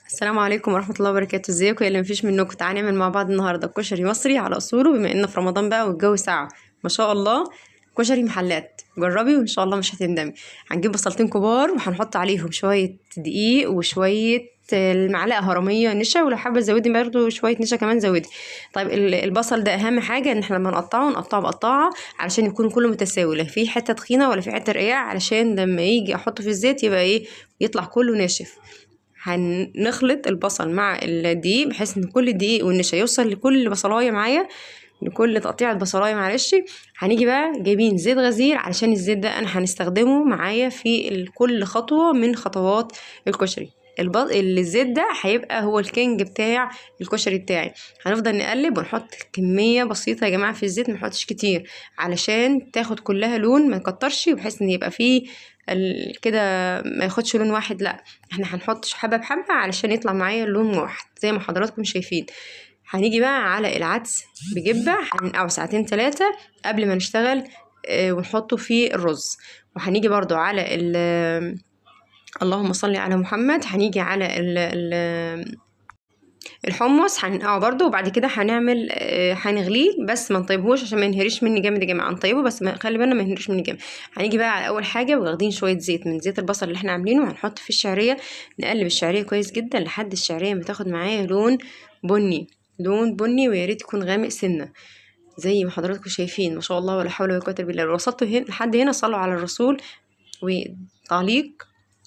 السلام عليكم ورحمة الله وبركاته. ازيكم يا اللي مفيش منكم؟ تعالى نعمل مع بعض النهاردة كشري مصري على اصوله، بما ان في رمضان بقى والجو ساقع ما شاء الله. كشري محلات، جربي وان شاء الله مش هتندمي. هنجيب بصلتين كبار وهنحط عليهم شوية دقيق وشوية المعلقة هرمية نشا، ولو حابة تزودي برضو شوية نشا كمان زودي. طيب البصل ده اهم حاجة ان احنا لما نقطعه نقطعه بقطاعة علشان يكون كله متساوي، لا في حتة تخينة ولا في حتة رقيقة، علشان لما يجي احطه في الزيت يبقى ايه، يطلع كله ناشف. هنخلط البصل مع الدقيق بحيث ان كل الدقيق والنشا يوصل لكل بصلايه معايا، لكل تقطيعه بصلايه معلش. هنيجي بقى جايبين زيت غزير، علشان الزيت ده انا هنستخدمه معايا في كل خطوة من خطوات الكشري. الزيت ده هيبقى هو الكينج بتاع الكشري بتاعي. هنفضل نقلب ونحط كمية بسيطة يا جماعة في الزيت، ما نحطش كتير علشان تاخد كلها لون، ما نكترش بحيث ان يبقى فيه كده ما ياخدش لون واحد، لا احنا هنحط حبه بحبه علشان يطلع معايا اللون واحد زي ما حضراتكم شايفين. هنيجي بقى على العدس بجبه، هننقعه ساعتين 3 قبل ما نشتغل، ونحطه في الرز. وهنيجي برضو على اللهم صل على محمد، هنيجي على الحمص هننقعه برضو، وبعد كده هنغليه بس ما نطيبهوش عشان ما ينهريش مني جامد يا جماعة، نطيبه بس خلي بالنا ما ينهريش مني جامد. هنيجي بقى على اول حاجة واخدين شوية زيت من زيت البصل اللي احنا عاملينه، وهنحط فيه الشعرية، نقلب الشعرية كويس جدا لحد الشعرية ما تاخد معايا لون بني، لون بني ويا ريت يكون غامق سنة زي ما حضراتكم شايفين ما شاء الله ولا حول ولا قوة الا بالله. لو وصلتوا لحد هنا صلوا على الرسول وتعليق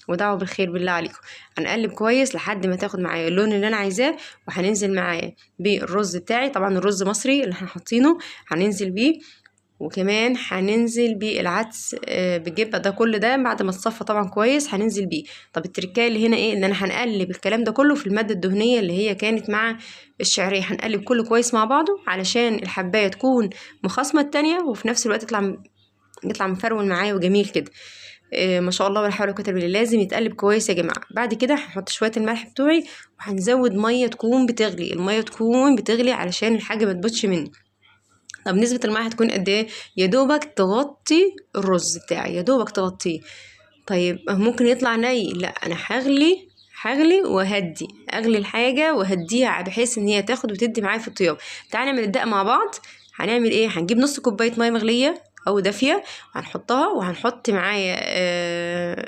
ودعوا بالخير بالله عليكم. هنقلب كويس لحد ما تاخد معايا اللون اللي انا عايزاه، وهننزل معايا بالرز بتاعي، طبعا الرز مصري اللي احنا حاطينه هننزل بيه، وكمان هننزل بالعدس، بالجبه ده، كل ده بعد ما اتصفى طبعا كويس هننزل بيه. طب التركايه اللي هنا ايه؟ ان انا هنقلب الكلام ده كله في المادة الدهنية اللي هي كانت مع الشعرية، هنقلب كله كويس مع بعضه علشان الحبايه تكون مخاصمة التانية، وفي نفس الوقت يطلع مفرول معايا وجميل كده. ما شاء الله ولا حول ولا قوة الا بالله. لازم يتقلب كويس يا جماعة. بعد كده هحط شوية الملح بتوعي، وهنزود مية تكون بتغلي، المية تكون بتغلي علشان الحاجة ما تبوظش مني. طب نسبه المية هتكون قد ايه؟ يا دوبك تغطي الرز بتاعي، يا دوبك تغطيه. طيب ممكن يطلع ني؟ لا، انا هغلي وهدي، اغلي الحاجة وهديها بحيث ان هي تاخد وتدي معايا في الطياب. تعالى نعمل الدقة مع بعض. هنعمل ايه؟ هنجيب نص كوباية مية مغليه او دافيه وهنحطها، وهنحط معايا،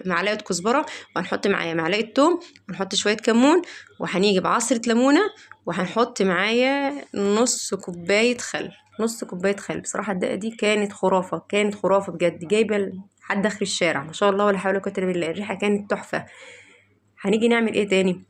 معلقه كزبره، وهنحط معايا معلقه توم، وهنحط شوية كمون، وهنيجي بعصره ليمونه، وهنحط معايا نص كوباية خل، نص كوباية خل. بصراحة الدقة دي كانت خرافه، كانت خرافه بجد، جايبه لحد اخر الشارع ما شاء الله ولا حول ولا قوة الا بالله، الريحة كانت تحفة. هنيجي نعمل ايه تاني؟